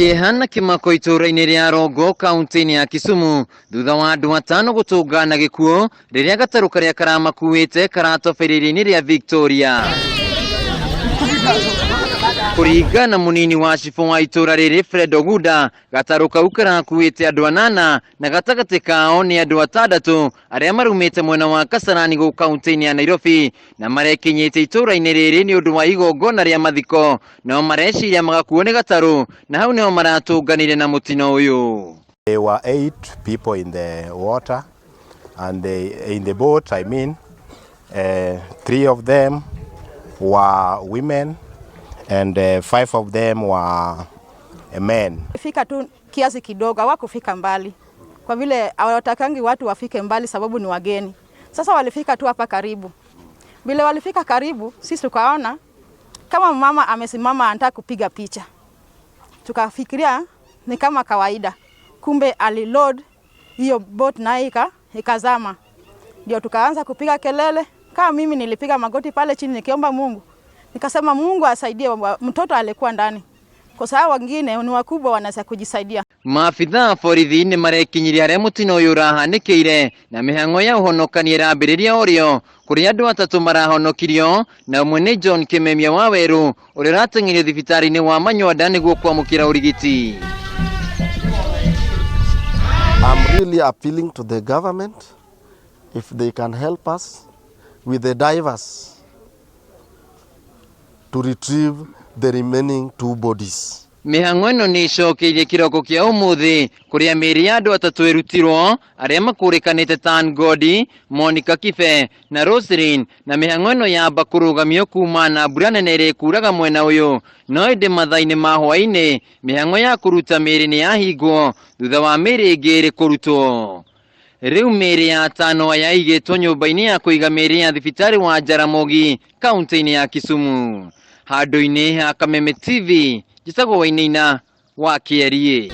Kĩeha na kĩmako itũũra-inĩ rĩa Rongo kaunti-inĩ ya Kisumu thutha wa andũ atano gũtũngana gĩkuũ rĩrĩa gatarũ karĩa karamakuĩte karatobeire iria-inĩ rĩa Victoria. Kũringana na mũnini wa cibũ wa itũũra rĩrĩ Fred Oguda, gatarũ kau karakuĩte andũ anana na gatagatĩ kao nĩ andũ atandatũ arĩa marumĩte mwena wa Kasarani gũkũ kaunti-inĩ ya Nairobi na marekinyĩte itũũra-inĩ rĩrĩ nĩ ũndũ wa igongona rĩa mathiko, nao mareciria magakuo nĩ gatarũ na hau nĩho maratũnganire na mũtino ũyũ. There were eight people in the water and they, in the boat, I mean, three of them were women and five of them were men. Fika tu kiasi kidogo, hawakufika mbali kwa vile hawatakangi watu wafike mbali sababu ni wageni. Sasa walifika tu hapa karibu. Vile walifika karibu, sisi tukaona kama mama amesimama anataka kupiga picha, tukafikiria ni kama kawaida, kumbe aliload hiyo boat na ikazama. Ndio tukaanza kupiga kelele. Kama mimi nilipiga magoti pale chini nikiomba Mungu, nikasema Mungu asaidie mtoto alikuwa ndani, kwa sababu wengine ni wakubwa wanaweza kujisaidia. Maabithaa a borithi nĩ marekinyirie harĩa mũtino ũyũ ũrahanĩkĩire na mĩhang'o ya ũhonokania ĩrambĩrĩria orĩo kũrĩa andũ atatũ marahonokirio na ũmwe nĩ John Kimemia wa Werũ ũrĩa ũrateng'erio thibitarĩ-inĩ wa Manywanda nĩguo kwamũkĩra ũrigiti. I'm really appealing to the government if they can help us with the divers to retrieve the remaining two bodies. Mĩhang'o ĩno nĩ ĩcokeirie kĩroko kĩa ũmũthĩ kũrĩa mĩĩrĩ ya andũ atatũ ĩrutirwo arĩa makũrĩkanĩte ta Ngodi, Monica Kibe na Roselyn, na mĩhang'o ĩno yamba kũrũgamio kuma na mbura nene ĩrĩa ĩkuraga mwena ũyũ, no ĩndĩ mathaa-inĩ ma hwaĩ-inĩ mĩhang'o ya kũruta mĩĩrĩ nĩ yahingwo thutha wa mĩĩrĩ ĩngĩ ĩrĩ kũrutwo. Rĩu mĩĩrĩ ya atano aya ĩigĩtwo nyũmba-inĩ ya kũiga mĩĩrĩ ya thibitarĩ wa Jaramogi kaunti-inĩ ya Kisumu. Handũ-inĩ ha Kameme TV, njĩtagwo Wainaina wa Kĩeriĩ.